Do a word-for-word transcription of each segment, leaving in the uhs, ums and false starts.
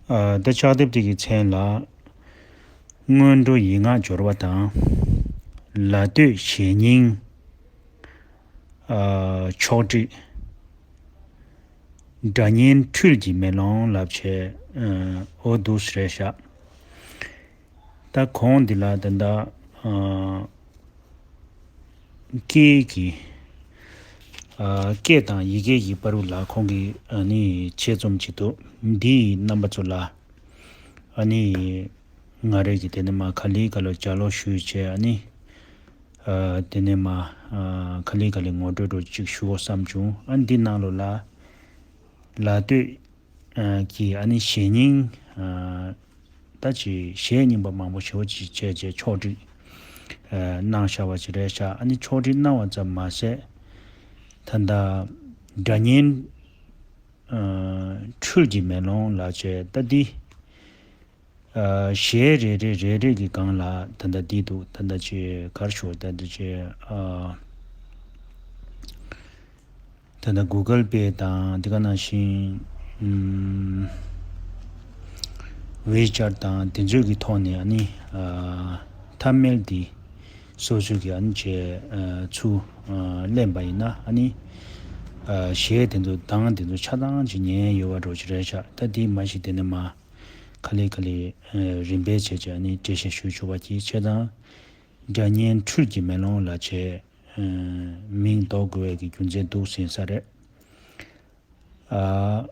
ཨ། ད་ཕྱག་དེབ་དེ་གི་མཚན་ལ། སྔོན་འགྲོ་ཡིག་ངག་སྦྱོར་བ་དང་། ལ་སྟོད་གཞས་རྙིང་། ཨ། ཕྱོགས་བསྒྲིགས། སྒྲ་སྙན་འཕྲུལ་གྱི་མེ་ལོང་ལབ་བྱས། ཨ། འོ་འདུག་སེ་རེད་ཤག་ད་གོང་འདི་ལ་ད་ལྟ། ཨ། སྐད་ཀྱི། ཨ། སྐད་དང་ཡི་གེ་ཡི་བར་ལ་ཁོང་གིས་ཨ་ནི་ཆེད་རྩོམ་བྱེད་འདུག་འདིའི་རྣམ་པ་ཚོ་ལ། ཨ་ནི་ང་རེ་གིས་དེ་ནས་མར་ག་ལེ་ག་ལེ་ལྗགས་ཀློག་ཞུས་བྱས། ཨ་ནི། ཨ། དེ་ནས་མར། ཨ། ག་ལེ་ག་ལེ་ངོ་སྤྲོད་འདྲ་ཅིག་ཞུ་དགོས་བསམ་བྱུང་། ཨ། འདི་ནང་ལོགས་ལ། ལ་སྟོད། ཨ། ཀྱི་ཨ་ནི་གཞས་རྙིང་། ཨ། ད་ཅིག་གཞས་རྙིང་པ་མང་པོ་ཞེ་པོ་ཅིག་བྱས་བྱས་ཕྱོགས་བསྒྲིགས། ཨ། གནང་བཞག་པ་ཅིག་རེད་ཤག་ཨ་ནི་ཕྱོགས་བསྒྲིགས་གནང་བ་ཙམ་མ་ཟད། ད་ལྟ་སྒྲ་སྙན། ཨ། འཕྲུལ་གྱི་མེ་ལོང་ལབ་བྱས་ད་འདི། ཨ། གཞས་རེ་རེ་རེ་རེ་གི་སྒང་ལ་ད་ལྟ་འདི་འདུག་ད་ལྟ་ཅིག་ག་རེ་ཞུ། ད་ལྟ་ཅིག་ཨ། ད་ལྟ་གུ་གལ་པེ་དང་དེ་ག་ནང་བཞིན། ཨམ། ཝེ་ཅེཊ་དང་དེ་ཚོའི་གི་ཐོག་ནས་ཨ་ནི། ཨ། ཐ་མལ་འདི་སོ་སོའི་གི་ཨ་ནི་བྱས། ཨ། ཚུར། ཨ། ལེན་པ་ཡིན་ན་ཨ་ནི། ཨ། གཞས་དེ་ཚོ་གདངས་དེ་ཚོ་ཆ་ཚང་ཅིག་ཉན་ཡོད་པ་འདྲ་ཅིག་རེད་ཤག་ད་དེ་མ་གཞི་དེ་ནས་མར་ག་ལེ་ག་ལེ། ཨ། རིམ་པས་བྱས་བྱས་ཨ་ནི་འགྲེལ་བཤད་ཞུ་ཆོག་པ་གྱིས། བྱས་ཙང་སྒྲ་སྙན་འཕྲུལ་གྱི་མེ་ལོང་ལབ་བྱས། ཨ། མིང་འདོགས་དགོས་པའི་གི་རྒྱུ་མཚན་འདུག་ཟིན་ས་རེད། ཨ།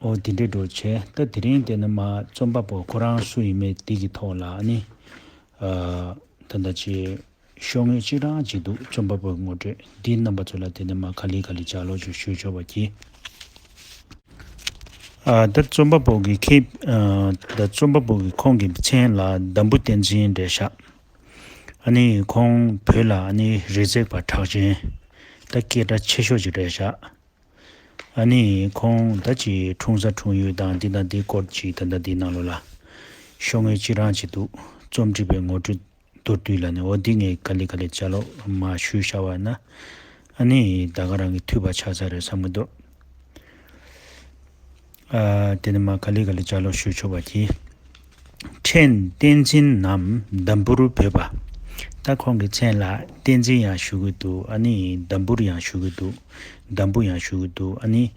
འོ་དེ་འདྲའི་འདྲ་བྱས། ད་དེ་རིང་དེ་ནས་མར་རྩོམ་པ་པོ་ཁོ་རང་སུ་ཡིན་མིན་དེ་གི་ཐོག་ལ་ཨ་ནི། ཨ། ད་ལྟ་ཅིག་ཤོག་ངོས་གཅིག་རང་ཅིག་འདུག་རྩོམ་པ་པོའི་ངོ་སྤྲོད་འདི་རྣམ་པ་ཚོ་ལ་དེ་ནས་མར་ག་ལེ་ག་ལེ་ལྗགས་ཀློག་ཅིག་ཞུ་ཆོག་པ་གྱིས། ཨ། ད་རྩོམ་པ་པོ་གི་ཁེ། ཨ། ད་རྩོམ་པ་པོ་གི་ཁོང་གི་མཚན་ལ་འདམ་བུ་བསྟན་འཛིན་རེད་ཤག་ཨ་ནི་ཁོང་བོད་ལ་ཨ་ནི་རི་འཛེག་པ་གྲགས་ཅན། ད་སྐད་གྲགས་ཆེ་ཤོས་ཅིག་རེད་ཤག་ཨ་ནི་ཁོང་ད་ཅིག་འཁྲུངས་ས་འཁྲུངས་ཡུལ་དང་འདི་དང་འདི་སྐོར་ཅིག་ད་ལྟ་འདི་ནང་ལོགས་ལ་ཤོག་ངོས་གཅིག་རང་ཅིག་འདུག་རྩོམ་སྒྲིག་པའི་ངོ་སྤྲོད་མདོར་བསྡུས་ལ་ནི། འོ་འདི་ངས་ག་ལེ་ག་ལེ་ལྗགས་ཀློག་མར་ཞུས་བཞག་པ་ན། ཨ་ནི་ད་ག་རང་གི་འཐུས་པ་ཆགས་ས་རེད་བསམ་གྱི་འདུག་ཨ། དེ་ནས་མར་ག་ལེ་ག་ལེ་ལྗགས་ཀློག་ཞུ་ཆོག་པ་གྱིས། ཕྲན་བསྟན་འཛིན་ནམ་འདམ་བུར་བོས་པ། ད་ཁོང་གི་མཚན་ལ་བསྟན་འཛིན་ཡང་ཞུ་གི་འདུག་ཨ་ནི་འདམ་བུར་ཡང་ཞུ་གི་འདུག་འདམ་བུ་ཡང་ཞུ་གི་འདུག་ཨ་ནི།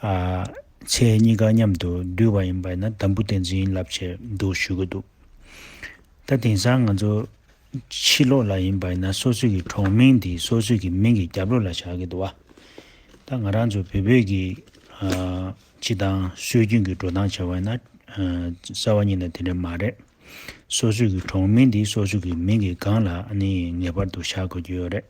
ཨ། མཚན་གཉིས་ཀ་མཉམ་དུ་བསྡུས་པ་ཡིན་པ་ཡིན་ན་འདམ་བུ་བསྟན་འཛིན་ལབ་བྱས་འདུག་ཞུ་གི་འདུག་ད་དེང་སང་ང་ཚོ་ཕྱི་ལོགས་ལ་ཡིན་པ་ཡིན་ན་སོ་སོའི་གི་གྲོང་མིང་འདི་སོ་སོའི་གི་མིང་གི་རྒྱབ་ལོགས་ལ་བཞག་གི་འདུག་བ། ད་ང་རང་ཚོ་བོད་བོད་ཀྱི། ཨ། སྤྱི་བཏང་སྲོལ་རྒྱུན་གྱི་འགྲོ་སྟངས་བྱས་པ་ཡིན་ན། ཨ། རྩ་བ་ཉིད་ནས་དེ་འདྲ་མ་རེད། སོ་སོའི་གི་གྲོང་མིང་འདི་སོ་སོའི་གི་མིང་གི་སྒང་ལ་ཨ་ནི་ངེས་པར་དུ་བཞག་དགོས་ཀྱི་ཡོད་རེད།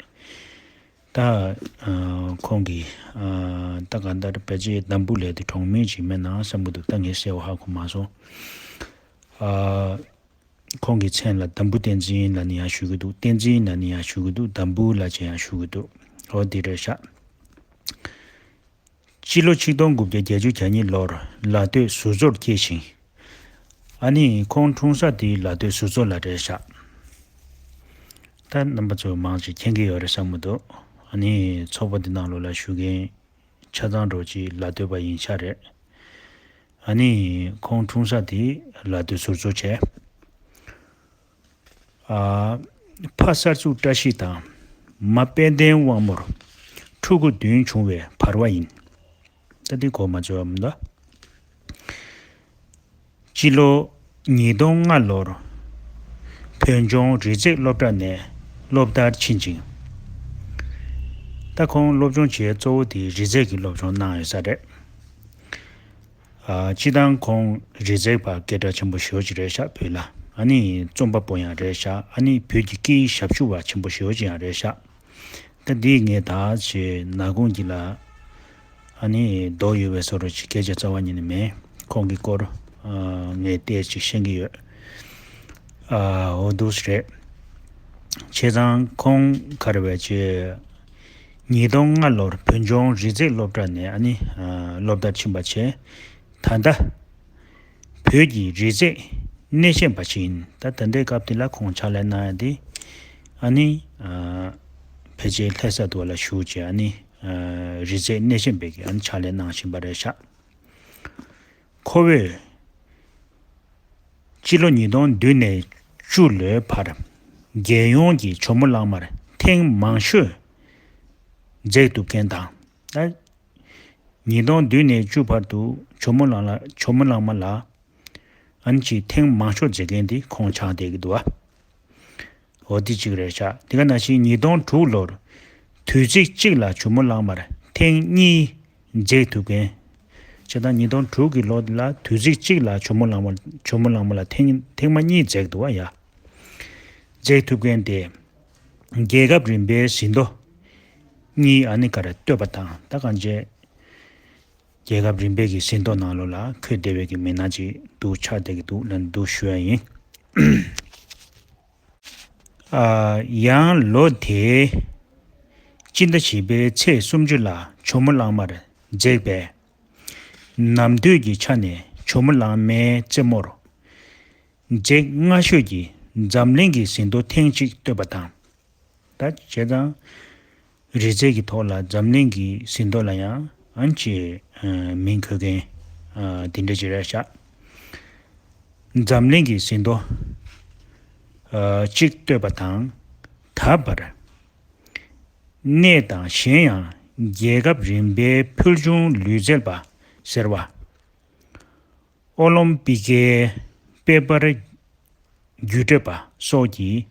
ད། ཨ། ཁོང་གིས། ཨ། ད་གང་ལྟར་ཕལ་ཆེར་འདམ་བུ་ལབ་དེ་གྲོང་མིང་ཅིག་མེད་ན་བསམ་གྱི་འདུག་ད་ངས་གསལ་པོ་ཧ་གོ་མ་སོང་། ཨ། ཁོང་གི་མཚན་ལ་འདམ་བུ་བསྟན་འཛིན་ལབ་ནས་ཡང་ཞུ་གི་འདུག་བསྟན་འཛིན་ལབ་ནས་ཡང་ཞུ་གི་འདུག་འདམ་བུ་ལབ་བྱས་ཡང་ཞུ་གི་འདུག་འོ་འདི་རེད་ཤག་སྤྱི་ལོ་ཆིག་སྟོང་དགུ་བརྒྱ་བརྒྱད་ཅུ་གྱ་གཉིས་ལོར་ལ་སྟོད་ཟུར་མཚོར་སྐྱེས་ཤིང་། ཨ་ནི་ཁོང་འཁྲུངས་ས་དེ་ལ་སྟོད་ཟུར་མཚོ་ལ་རེད་ཤག་ད་རྣམ་པ་ཚོ་མང་ཆེ་མཁྱེན་གྱི་ཡོད་རེད་བསམ་གྱི་འདུག་ཨ་ནི་ཚོགས་པ་འདི་ནང་ལོགས་ལ་བཞུགས་མཁན་ཆ་ཚང་འདྲ་ཅིག་ལ་སྟོད་པ་ཡིན་ཤག་རེད། ཨ་ནི་ཁོང་འཁྲུངས་ས་དེ་ལ་སྟོད་ཟུར་མཚོ་བྱས། ཨ། ཕ་གསར་ཚུགས་བཀྲ་ཤིས་དང་། མ་དཔལ་ལྡན་དབང་མོར་ཕྲུ་གུ་བདུན་བྱུང་བའི་བར་བ་ཡིན། ད་འདི་གོ་མ་ཚོད་མ་ད། སྤྱི་ལོ་ཉིས་སྟོང་ལྔ་ལོར་བོད་ལྗོངས་རི་འཛེག་སློབ་གྲྭ་ནས་སློབ་མཐར་ཕྱིན་ཅིང་། ད་ཁོང་སློབ་སྦྱོང་བྱེད་གཙོ་བོ་དེ་རི་འཛེག་གི་སློབ་སྦྱོང་གནང་ཡོད་ས་རེད། ཨ། སྤྱི་བཏང་ཁོང་རི་འཛེག་པ་སྐད་གྲགས་ཆེན་པོ་ཞེ་པོ་ཅིག་རེད་ཤག་བོད་ལ། ཨ་ནི་རྩོམ་པ་པོ་ཡང་རེད་ཤག་ཨ་ནི་བོད་ཀྱི་སྐད་ཡིག་ཞབས་ཞུ་བ་ཆེན་པོ་ཞེ་པོ་ཅིག་ཡང་རེད་ཤག་ད་འདི་ངས་ད་ཅིག་ནག་ཁུང་གི་ལ་ཨ་ནི་རྡོ་ཡོད་པའི་བཟོ་འདྲ་ཅིག་སྐད་ཆ་རྩ་བ་ཉིད་ནས་མེད། ཁོང་གི་སྐོར། ཨ། ངས་ཏོག་ཙམ་ཤེས་ཀྱི་ཡོད། ཨ། འོ་འདུག་སེ་རེད། བྱས་ཙང་ཁོང་ག་རེ་བྱས་བྱས། ཉིས་སྟོང་ལྔ་ལོར་བོད་ལྗོངས་རི་འཛེག་སློབ་གྲྭ་ནས་ཨ་ནི། ཨ། སློབ་མཐར་ཕྱིན་པ་བྱས། ད་ལྟ་བོད་ཀྱི་རི་འཛེག་སྣེ་ཤན་པ་ཞིག་ཡིན། ད་ད་ལྟའི་སྐབས་འདི་ལ་ཁོང་ཕྱག་ལས་གནང་ཡ་དེ་ཨ་ནི། ཨ། ཕལ་ཆེར་ལྷ་ས་དུ་བ་ལ་བཞུགས་བྱས་ཨ་ནི། ཨ། རི་འཛེག་སྣེ་ཤན་པའི་གི་ཨ་ནི་ཕྱག་ལས་གནང་བཞིན་པ་རེད་ཤག་ཁོ་བོས་ སྤྱི་ལོ་ཉིས་སྟོང་བདུན་ནས་བཅུ་ལོའི་བར་རྒྱལ་ཡོངས་ཀྱི་ཇོ་མོ་གླང་མར་ཐེངས་མང་ཤོས་འཛེགས་ཐུབ་མཁན་དང་། ད་ཉིས་སྟོང་བདུན་ནས་བཅུ་བར་དུ་ཇོ་མོ་གླང་ལ་ཇོ་མོ་གླང་མ་ལ་ཨ་ནི་ཅིག་ཐེངས་མང་ཤོས་འཛེགས་མཁན་དེ་ཁོང་ཆགས་བསྡད་ཀྱི་འདུག་བ། འོ་དེ་གཅིག་རེད་ཤག་དེ་ག་ནང་བཞིན་ཉིས་སྟོང་དྲུག་ལོར་དུས་ཚིགས་གཅིག་ལ་ཇོ་མོ་གླང་མར་ཐེངས་གཉིས་འཛེགས་ཐུབ་མཁན། བྱས་ཙང་ཉིས་སྟོང་དྲུག་གི་ལོ་དེ་ལ་དུས་ཚིགས་གཅིག་ལ་ཇོ་མོ་གླང་མ་ཇོ་མོ་གླང་མ་ལ་ཐེངས་ཐེངས་མ་གཉིས་འཛེགས་འདུག་བ་ཡ། འཛེགས་ཐུབ་མཁན་དེ་རྒྱལ་ཁབ་རིམ་པའི་ཟིན་ཐོ་གཉིས་ཨ་ནི་ག་རེ་བཏོད་པ་དང་། ད་གང་ཅི། རྒྱལ་ཁབ་རིམ་པའི་གི་ཟིན་ཐོ་ནང་ལོགས་ལ་འཁོད་བསྡད་པའི་གི་མི་སྣ་ཅིག་འདུག་ཆགས་བསྡད་ཀྱི་འདུག་ལབ་འདུག་ཞུ་ཡ་ཡིན། ཨ། ཡང་ལོ་དེའི་སྤྱི་ཟླ་བཞི་པའི་ཚེས་སུམ་ཅུ་ལ་ཇོ་མོ་གླང་མར་འཛེགས་པའི་ནམ་དུས་ཀྱི་ཆ་ནས་ཇོ་མོ་གླང་མའི་རྩེ་མོར་འཛེགས་སྔ་ཤོས་ཀྱི་འཛམ་གླིང་གི་ཟིན་ཐོ་ཐེངས་གཅིག་བཏོད་པ་དང་། ད་བྱས་ཙང་རི་རྩེ་གི་ཐོག་ལ་འཛམ་གླིང་གི་ཟིན་ཐོ་ལ་ཡང་ཨ་ནི་ཅིག་མིང་འཁོད་མཁན་དེ་འདྲ་ཅིག་རེད་ཤག་འཛམ་གླིང་གི་ཟིན་ཐོ་གཅིག་བཏོད་པ་དང་། ད་བར་གནས་དང་གཞན་ཡང་རྒྱལ་ཁབ་རིམ་པའི་ཕུལ་བྱུང་ལུས་རྩལ་པ་ཟེར་བ། ཨོ་ལོམ་པི་ཀའི་དཔེ་པར་བརྒྱུད་སྤྲོད་པ་སོགས་ཀྱི་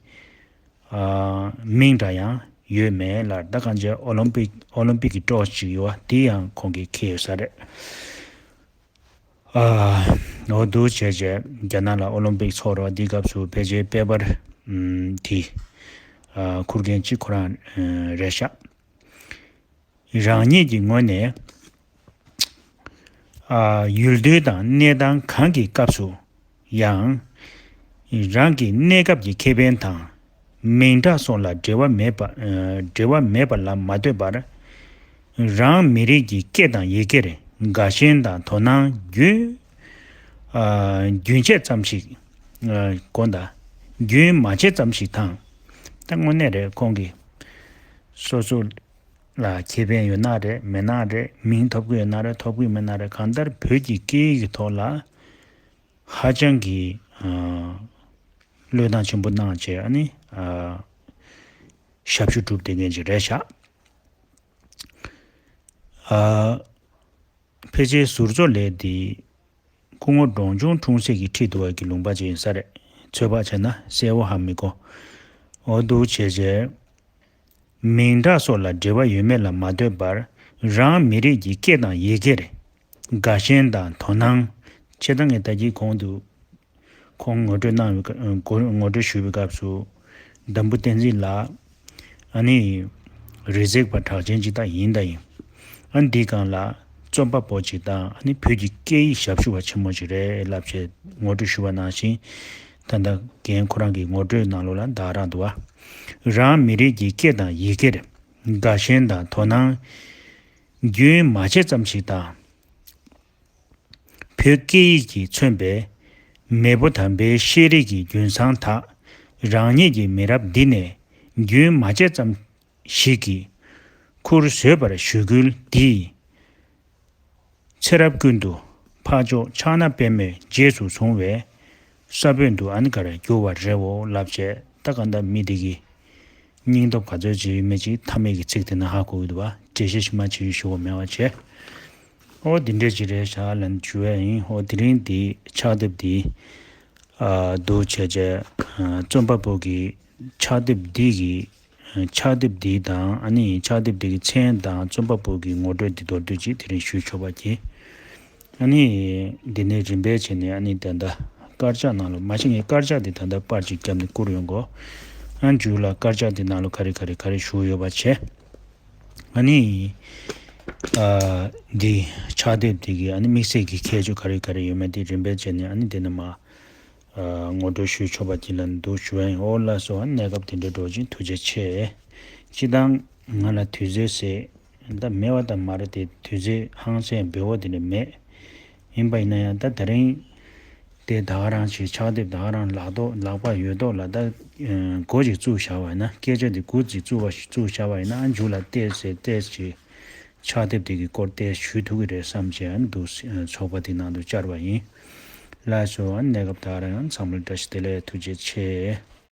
ཨ་མིང་འདྲ་ཡང་ཡོད་མེད་ལ། ད་གང་ཅི་ཨོ་ལོམ་པིག་ཨོ་ལོམ་པིག་གི་ཀྲོས་ཅིག་ཡོད་པ་དེ་ཡང་ཁོང་གིས་འཁྱེར་ཡོད་ས་རེད། ཨ་འོ་འདུག་བྱས་བྱས་རྒྱ་ནག་ལ་ཨོ་ལོམ་པིག་ཚོགས་རོགས་འདིའི་སྐབས་སུ་ཕལ་ཆེར་དཔེ་པར་ཨམ་དེ་ཨ་འཁུར་མཁན་གཅིག་ཁོ་རང་ཨ་རེད་ཤག་རང་ཉིད་ཀྱི་ངོས་ནས་ཨ་ཡུལ་དུས་དང་གནས་སྟངས་གང་གི་སྐབས་སུ་ཡང་རང་གི་གནས་སྐབས་ཀྱི་ཁེ་ཕན་དང་མིང་གྲགས་སོགས་ལ་འབྲེལ་བ་མེད་པ་ཨ་འབྲེལ་བ་མེད་པ་ལ་མ་ལྟོས་པར། རང་མི་རིགས་ཀྱི་སྐད་དང་ཡི་གེར་དགའ་ཞེན་དང་དོ་སྣང་རྒྱུན་ཨ་རྒྱུན་ཆད་ཙམ་ཞིག་ཨ་དགོངས་དག་རྒྱུན་མ་ཆད་ཙམ་ཞིག་དང་། ད་དངོས་གནས་རེད། ཁོང་གིས་སོ་སོ་ལ་ཁེ་ཕན་ཡོད་ན་རེད། མེད་ན་རེད། མིང་ཐོབ་ཀྱི་ཡོད་ན་རེད། ཐོབ་ཀྱི་མེད་ན་རེད། གང་ལྟར་བོད་ཀྱི་སྐད་ཡིག་གི་ཐོག་ལ་ཧ་ཅང་གི་ཨ་བློས་བཏང་ཆེན་པོ་གནང་བྱས་ཨ་ནི་ཨ་ཞབས་ཞུ་སྒྲུབ་བསྡད་མཁན་ཅིག་རེད་ཤག་ཨ་ཕལ་ཆེར་ཟུར་བཟོ་ལས་འདི་སྐུ་ངོ་འབྲོང་ཆུང་འཁྲུངས་སེ་གི་ཁྲིད་འདུག་པ་གི་ལུང་པ་ཅིག་ཡིན་ས་རེད། ཚོད་དཔག་བྱས་ན་གསལ་བོ་ཧ་མི་གོ། འོ་འདུག་བྱས་བྱས། མིང་གྲགས་སོགས་ལ་འབྲེལ་བ་ཡོད་མེད་ལ་མ་ལྟོས་པར་རང་མི་རིགས་ཀྱི་སྐད་དང་ཡི་གེར་དགའ་ཞེན་དང་དོ་སྣང་། བྱས་ཙང་ངས་ད་གིན་གོང་དུ་ཁོང་ངོ་སྤྲོད་གནང་བའི་སྐབས་ངོ་ངོ་སྤྲོད་ཞུ་བའི་སྐབས་སུ་འདམ་བུ་བསྟན་འཛིན་ལགས་ཨ་ནི་རི་འཛེག་པ་གྲགས་ཅན་ཅིག་ད་ཡིན་ད་ཡིན། ཨ་འདི་སྒང་ལ་རྩོམ་པ་པོ་ཅིག་དང་ཨ་ནི་བོད་ཀྱི་སྐད་ཡིག་ཞབས་ཞུ་བ་ཆེན་མོ་ཅིག་རེད་ལབ་བྱས་ངོ་སྤྲོད་ཞུ་བ་ནང་བཞིན། ད་ལྟ་རྒན་ཁོ་རང་གི་ངོ་སྤྲོད་ནང་ལོགས་ལ་ད་རང་འདུག་བ། རང་མི་རིགས་ཀྱི་སྐད་དང་ཡི་གེར་དགའ་ཞེན་དང་དོ་སྣང་རྒྱུན་མ་ཆད་ཙམ་ཞིག་དང་། བོད་སྐད་ཡིག་གིས་མཚོན་པའི་མེས་པོ་དམ་པའི་ཤེས་རིག་གི་རྒྱུན་བཟང་དག་རང་ཉིད་ཀྱི་མི་རབས་འདི་ནས་རྒྱུན་མ་ཆད་ཙམ་ཞིག་གི་ཁུར་བཟོད་པར་ཞུ་སྐུལ་འདི། ཚེ་རབས་ཀུན་ཏུ་འཕགས་མཆོག་ཕྱག་ན་པདྨོའི་རྗེས་སུ་བཟུང་བའི་ས་བོན་དུ་ཨ་ནི་ག་རེ་གྱུར་བ་རེད་འོ་ལབ་བྱས། ད་གང་ལྟར་མི་དེ་གི་སྙིང་སྟོབས་ག་ཚོད་ཅིག་ཡོད་མེད་ཅིག་མཐའ་མའི་གི་ཚིག་དེ་ན་ཧ་གོ་གི་འདུག་བ། འགྲེལ་བཤད་ཞིག་མ་བྱེད་ཞུ་བ་མེད་པ་བྱས། ཨོ་འདི་འདྲས་ཅིག་རེད་ཤག་ལབ་ནས་ཞུ་ཡ་ཡིན། ཨོ་དེ་རིང་འདི་ཕྱག་དེབ་འདི་ཨ་འདུག་བྱས་བྱས་ཨ་རྩོམ་པ་པོ་གི་ཕྱག་དེབ་འདི་གི་ཕྱག་དེབ་འདི་དང་ཨ་ནི་ཕྱག་དེབ་འདི་གི་མཚན་དང་རྩོམ་པ་པོ་གི་ངོ་སྤྲོད་འདི་མདོར་བསྡུས་ཅིག་དེ་རིང་ཞུས་ཆོག་པ་གྱིས། ཨ་ནི་འདི་ནས་རིམ་པས་བྱས་ནས་ཨ་ནི་ད་ལྟ་དཀར་ཆག་ནང་ལ་མ་གཞི་ངས་དཀར་ཆག་འདི་ད་ལྟ་པར་ཅིག་བརྒྱབ་ནས་བསྐུར་ཡོང་གོ། ཨ་མཇུག་ལ་དཀར་ཆག་འདི་ནང་ལ་ག་རེ་ག་རེ་ག་རེ་ཞུ་ཡོད་པ་བྱས། ཨ་ནི་ཨ་འདི་ཕྱག་དེབ་འདི་གི་ཨ་ནི་དམིགས་བསལ་གྱི་ཁྱད་ཆོས་ག་རེ་ག་རེ་ཡོད་མེད་དེ་རིམ་པས་བྱས་ནས་ཨ་ནི་དེ་ནས་མ་ཨ་ངོ་སྤྲོད་ཞུས་ཆོག་པ་ཅིག་ལ་འདུག་ཞུ་བ་ཡིན། ཨོ་ལགས་སོ། གནས་སྐབས་དེ་འདྲ་འགྲོ་ཅིང་ཐུགས་རྗེ་ཆེ། སྤྱིར་བཏང་ང་ལ་དུས་ཚོད་ཟེར་ད་མེད་པ་ད་མ་རེད་དེ། དུས་ཚོད་ཧང་སང་འབེལ་པོ་དེ་འདྲ་མེད། ཡིན་པ་ཡིན་ན་ཡང་ད་དེ་རིང་དེ་ད་ག་རང་ཞིག་ཕྱག་དེབ་ད་ག་རང་ལག་ཐོག་ལག་པ་ཡོད་ཐོག་ལ་ད་འགོ་ཅིག་བཙུགས་བཞག་པ་ཡིན་ན། སྐད་ཆ་འདི་འགོ་ཅིག་བཙུགས་པ་བཙུགས་བཞག་པ་ཡིན་ན་མཇུག་ལ་ཏོག་ཙམ་ཏོག་ཙམ་ཕྱག་དེབ་དེ་གི་སྐོར་ཏོག་ཙམ་ཞུ་ཐུབ་ཀྱི་རེད་བསམ་བྱས་འདུག་ཚོགས་པ་དེ་ནང་དུ་བཅར་བ་ཡིན། ལགས་སོ། ཨ་ནི་གནས་སྐབས་ད་ག་རང་ཡང་ཚང་མ་ལ་བཀྲ་ཤིས་བདེ་ལེགས། ཐུགས་རྗེ་ཆེ།